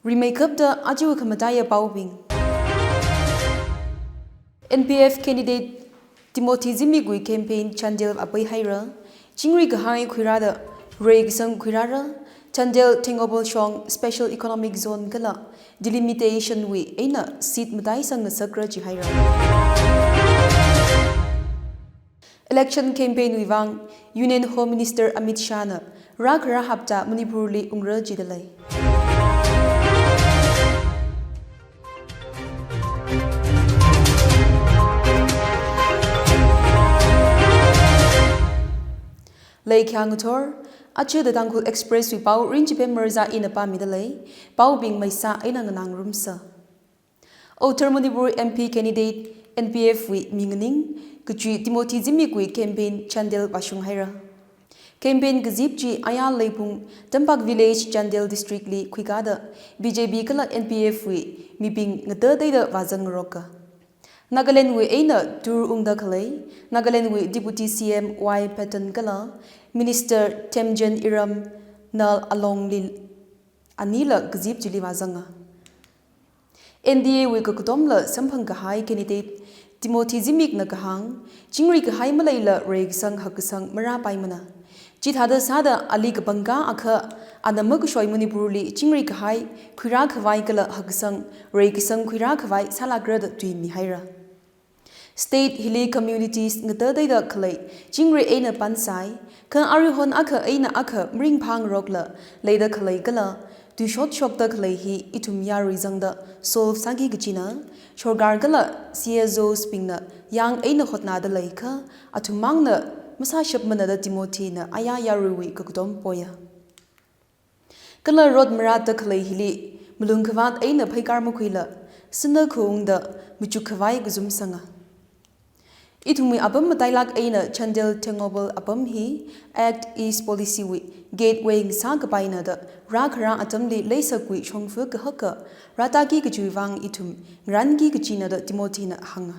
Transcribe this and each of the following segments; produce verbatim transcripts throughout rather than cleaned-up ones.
Rimeikapta aja khamataiya paobing. N P F candidate Timothy Zimikwui campaign Chandel apei haira. Chingri kahai khuirāda, rei kasang khuirāra. Chandel Tengnoupal shong Special Economic Zone kala delimitation wui eina seat mataisang ngasakra jihaira. Election campaign wui vang Union Home Minister Amit Shah na rākhara hapta Manipur li ungra jidalei. Leikhyang thor, aja The Tangkhul Express wui pao Rinchipem Marza ina pāmidalei, paobing maisa eina nganāngarumsa. Outer Manipur M P candidate N P F wui mi nganing kachi Timothy Zimikwui campaign Chandel vāshung haira. Campaign kazip chi Aya Leipung, Tampak Village, Chandel District li khuikāda B J P kala N P F wui mibing ngatateida vāzang ngaroka. Nagaland wui eina tour ungda khalei Nagaland wui Deputy C M Y Patton kala Minister Themjen Iramnal Along li anila kazip chili vāzanga. N D A wui kakatomla samphang kahai candidate Timothy Zimik na kahāng, chingri kahai maleila rei kasang hak kasang marāpaimana. Chithāda sāda ali kapangkā akha, ana makashoi Manipur li chingri kahai khuirā khavai kala hak kasang, rei kasang khuirā khavai sālākra da tui mihaira. State hili communities ngatateida khalei chingri eina pansai, kha aruihon akha eina akha maringphā ngarokla leida khalei kala tuishot shokda khalei hi ithum yarui zangda solve sāki kachina, sorkar kala C S Os bingna yāng eina hotnada leikha, athum mangna masāshapmana da Timothy na aya yaruiwui kakatom poya. Kala road marātda khalei hili, malung khavāt eina pheikar makhuila, sina khaungda machuk khavai kazum sanga. Ithumwui apam matailāk eina Chandel Tengnoupal apam hi Act East Policy wui gateway ngasā kapaina da rākhara atamli leisakwui shongfa kahaka rātaki kachiwui vang ithum ngarānki kachina da Timothy na hānga.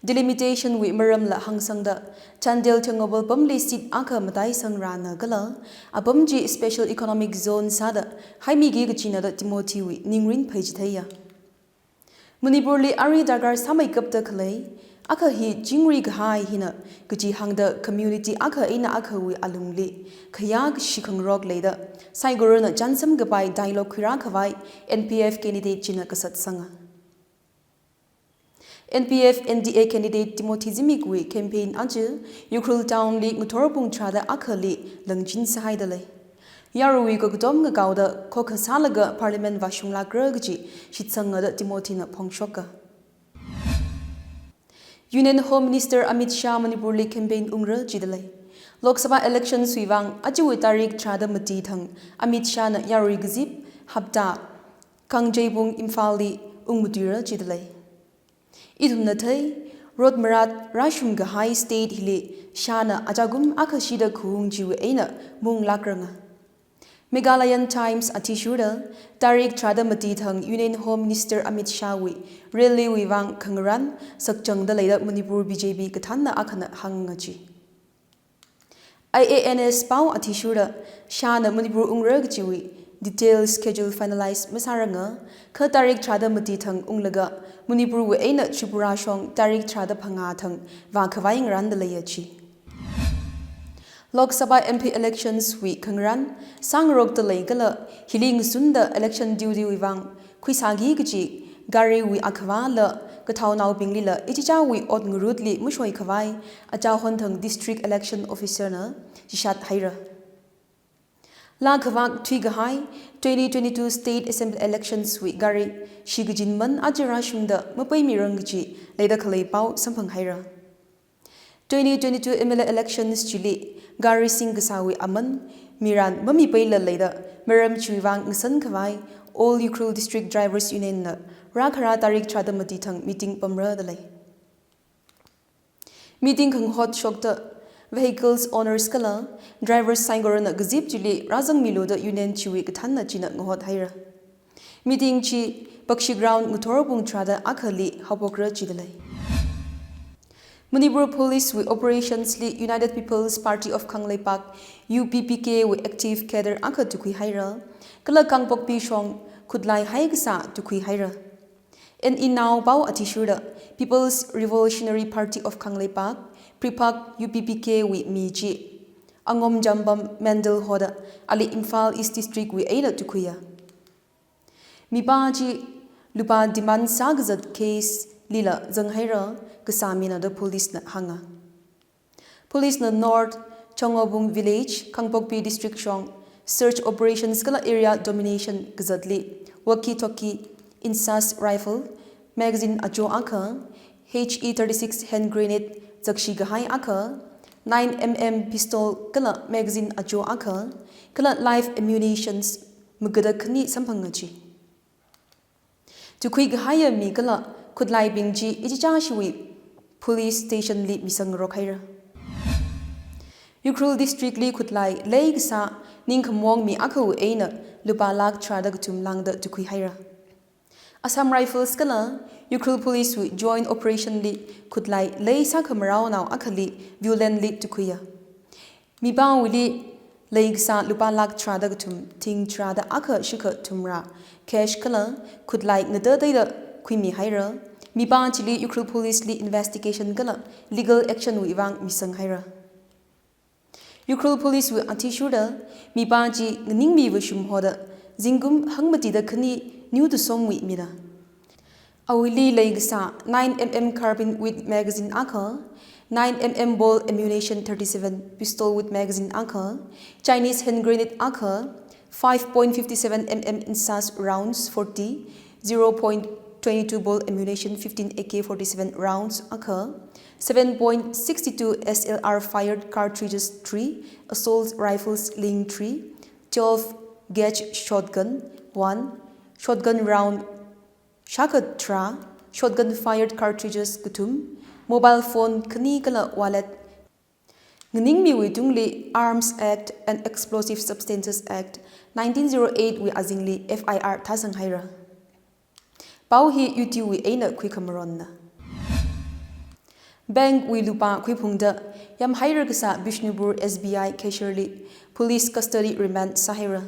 Delimitation wui maramla hāngsangda, Chandel Tengnoupal pamli seat akha mataisang rāna kala, apam chi Special Economic Zone sāda haimiki kachina da Timothy wui ningrin pheichitheiya. Manipur li ari darkar sāmeikapta khalei, akha hi chingri kahai hina kachi hāngda community akha eina akhawui alungli khayā kashi khangarok leida, saikorana chānsam kapai dialogue khuirā khavai N P F candidate china kasat sanga. N P F N D A candidate Timothy Zimikwui campaign aja Ukhrul town li ngathor pung tharāda akhali langchin sāhaida lei. Yaruiwui kakatom ngakaoda khokha sālaga parliament vāshunglākra kachi shitsanga da Timothy na phongshoka. Union Home Minister Amit Shah Manipur li campaign ungra jidalei. Lok Sabha elections wui vang ajawui tarik tharāda mati thang Amit Shah na yarui kazip hapta Kangjeibung Imphal li ungmatuira jidalei. Ithumna thei, road marāt rāshung kahai state hili Shah na ajakum akhashida khaung chiwui eina maunglākranga. Meghalayan Times athishurda, tarik tharāda mati thang Union Home Minister Amit Shah wui rally wui vang khangarān sakchangda leida Manipur B J P kathānna akhana hānga chi. I A N S pao athishurda, Shah na Manipur ungra kachiwui detail schedule finalize masāranga, kha tarik tharāda mati thang unglaga Manipur wui eina Tripura shong tarik tharāda phangā thang vākhavai ngarānda leiya chi. Lok Sabha M P elections wui khangarān sāngarokta lei kala hili ngasunda election duty wui vang khuisāki kachi gariwui akhavāla kathaonaobinglila ichichāwui ot ngarutli mashoi khavai achahon thang District Election Officer na chishat haira. Laa khavak thuikahai twenty twenty-two State Assembly elections wui gari shikachin man aja rāshungda mapaimirang kachi leida khalei pao samphang haira. Twenty twenty-two M L A elections chili gari singkasāwui aman mirān mamipaila leida maram chiwui vang ngasan khavai All Ukhrul District Drivers Union na rākhara tarik tharāda mati thang meeting pamra dalei. Meeting khangahot shokta vehicles owners kala drivers saikorana kazip chili rāzangmilu da union chiwui kathānna china ngahot haira. Meeting chi Bakshi Ground ngathor pung tharāda akhali haopokra jidalei. Manipur Police wui operations li United People's Party of Kangleipak, U P P K wui active cadre akha tukhui haira, kala Kangpokpi shong khutlai hai kasā tukhui haira. N E nao pao athishurda People's Revolutionary Party of Kangleipak, PREPAK, U P P K wui mi chi Angom Jambam Mandal hoda ali Imphal East District wui eina tukhuiya. Mipā chi lupā demand sākazat case lila zanghaira kasā mina da police na hānga. Police na North Chongobung Village, Kangpokpi District shong search operations kala area domination kazatli walkie-talkie, INSAS rifle, magazine ajo akha, H E thirty-six hand grenade zakshi kahai akha, nine M M pistol kala magazine ajo akha, kala live ammunitions magada khani samphanga chi. Tukhui kahaiya mi kala khutlaibing chi ichichāshiwui police station li misang rok haira. Ukhrul District li khutlai lei kasā ningkhamong mi akhawui eina lupā lakh tharāda kathum lāngda tukhui haira. Assam Rifles kala Ukhrul Police wui joint operation li khutlai lei sākhamarao nao akhali violently tukhuiya. Mipāwuili lei kasā lupā lakh tharāda kathum, thing tharāda akha shikha thumrā cash kala khutlai ngatateida khuimi haira. Mipā chili Ukhrul Police li investigation kala legal action wui vang misang haira. Ukhrul Police wui athishurda mipā chi nganingmi vāshum hoda zingkum hangmatida khani niu tusomwui mina. Awuili lei kasā nine M M carbine with magazine akha, nine M M ball ammunition thirty-seven, pistol with magazine akha, Chinese hand grenade akha, five point fifty-seven M M INSAS rounds forty, zero point twenty-two ball ammunition fifteen A K forty-seven rounds akha, seven point six two S L R fired cartridges three, assault rifles sling three, twelve gauge shotgun one, shotgun round shākha tharā, shotgun fired cartridges kathum, mobile phone khani kala wallet. Nganingmiwui tungli Arms Act and Explosive Substances Act nineteen zero eight wui azingli F I R thāsang haira. Pao hi U T wui eina khuikhamaronna. Bank wui lupā khuiphungda yamhaira kasā Bishnupur S B I cashier li police custody remand sāhaira.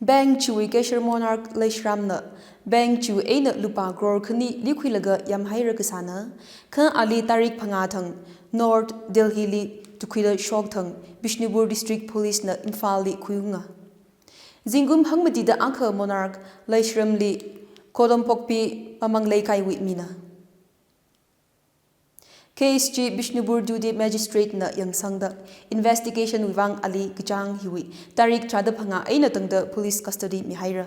Bank chiwui cashier Monarch Leishramna bank chiwui eina lupā crore khani likhuilaga yamhaira kasāna, kha ali tarik phangā thang North Delhi li tukhuida shok thang Bishnupur District Police na Imphal li khuiunga. Zingkum hangmatida akha Monarch Leishramli Kodompokpi Mamang Leikaiwui mina. Case chi Bishnupur Duty Magistrate na yangsangda investigation wui vang ali kachāng hiwui tarik tharāda phangā eina tangda police custody mihaira.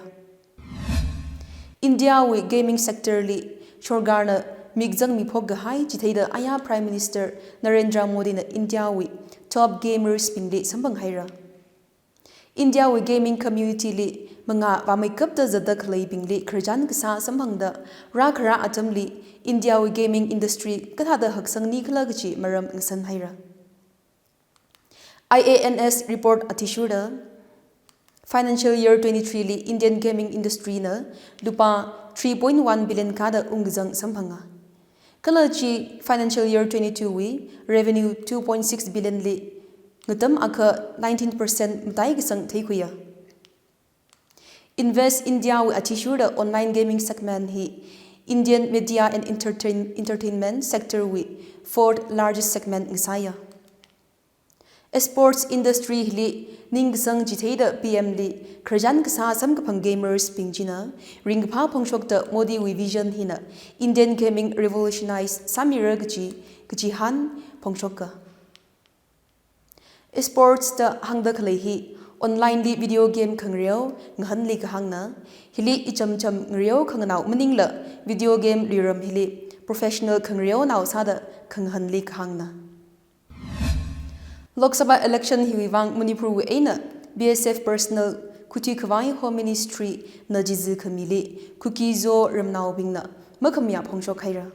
India wui gaming sector li sorkarna mikzang miphok kahai chitheida aya Prime Minister Narendra Modi na India wui top gamers bingli samphang haira. India wui gaming community li mangā vāmeikapta zatda khaleibingli khararchan kasā samphangda rākhara atamli India wui gaming industry kathāda haksangni khala kachi maram ngasan haira. I A N S report athishurda financial year twenty-three li Indian gaming industry na lupā three point one billion kada ungkazang samphanga. Kala chi financial year twenty-two wui revenue two point six billion li ngatam akha nineteen percent matai kasang theikhuiya. Invest India wui athishurda online gaming segment hi Indian media and entertain, entertainment sector wui fourth largest segment ngasāya. Esports industry hili ningkasang chitheida P M li khararchan kasā samkaphang gamers bing china ringkaphā phongshokta Modi wui vision hina Indian gaming revolutionize sāmira kachi, kachihān phongshoka. Esports da hāngda khalei hi online li video game khangareo ngahanli kahāngna, hili ichamcham ngareo khanganao maningla video game luiram hili professional khangareonao sāda khangahanli kahāngna. Lok Sabha election hiwui vang Manipur wui eina B S F personnel khuithui khavai Home Ministry na jizu khamili Kuki-Zo ramnaobingna makhamayā phongshok haira.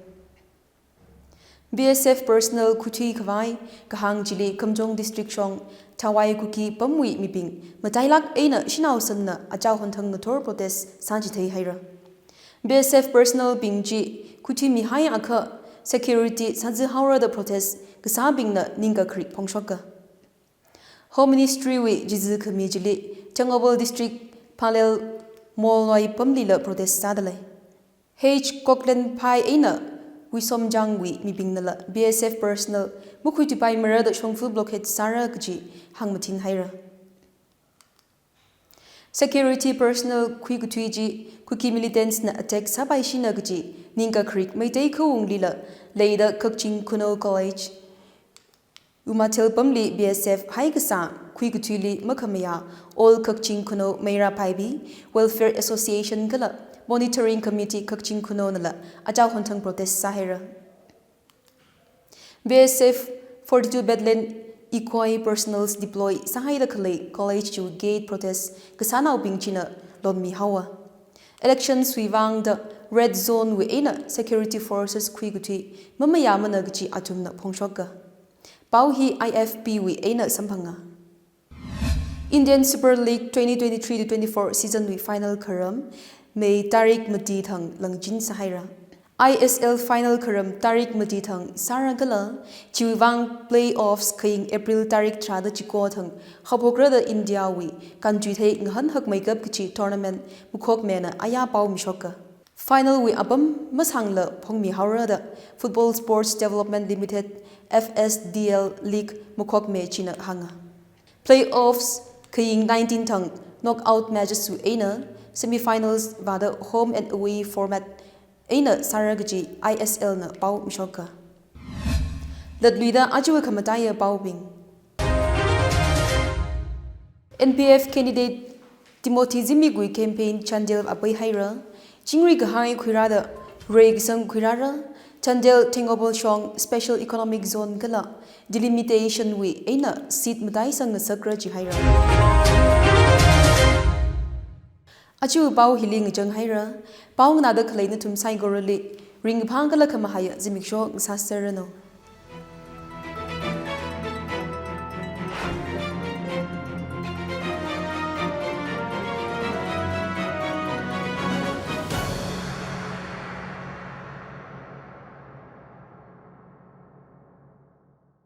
B S F personnel khuithui khavai kahāng chili Kamjong District shong Thawai Kuki pamwui mibing matailak eina shanao sanna achao honthang ngathor protest sāchithei haira. B S F personnel bing chi khuithui mihai akha Security sāzā haora da protest kasābingna ningkakharik phongshoka. Home Ministry wui chizi khami chili Tengnoupal District Phanglel Moloi pamlila protest sādalei. H Koklen Phai eina Wisomjang wui mibingnala B S F personnel makhuithuipaimara da shongfa blockade sāra kaji hāngmathin haira. Security personnel khuikathui chi Kuki militants na attack sāpaishina kaji ningkakharik Meitei Khaowunglila leida Kakching Khunou College Umathel pamli B S F haikasā khuikathuili makhamayā All Kakching Khunou Meira Paibi Welfare Association kala Monitoring Committee Kakching Khunou nala achao honthang protest sāhaira. B S F forty-two Battalion Ikhoi personnels deploy sāhaida khalei college chiwui gate protest kasānaobing china lonmi haowa. Election suivang da red zone wui eina security forces khuikathui mamayāmana kaji athumna phongshoka. Pao hi I F P wui eina samphanga. Indian Super League twenty twenty-three to twenty-four season wui final kharam May tarik mati thang langchin sāhaira. I S L final kharam tarik mati thang sāra kala, chiwuivang playoffs khaying April tarik tharāda chiko thang haophokra da India wui kanchuithei ngahān hakmeikap kachi tournament makhokmena ayā pao mishoka. Final wui apam masangla phongmi haora da Football Sports Development Limited F S D L League makhokme china hānga. Playoffs khaying nineteen thang knockout matches wui eina semifinals vāda home and away format eina sāra kaji I S L na pao mishoka. Latluida aja khamataiya paobing. N P F candidate Timothy Zimikwui campaign Chandel apei haira, chingri kahai khuirāda rei kasang khuirāra, Chandel Tengnoupal Shong Special Economic Zone kala delimitation wui eina seat mataisang ngasakra jihaira. Aja pao hili ngachang haira, pao nganāda khalei nathum saikorali ringphang kala khamahaiya zimiksho ngasāserranu.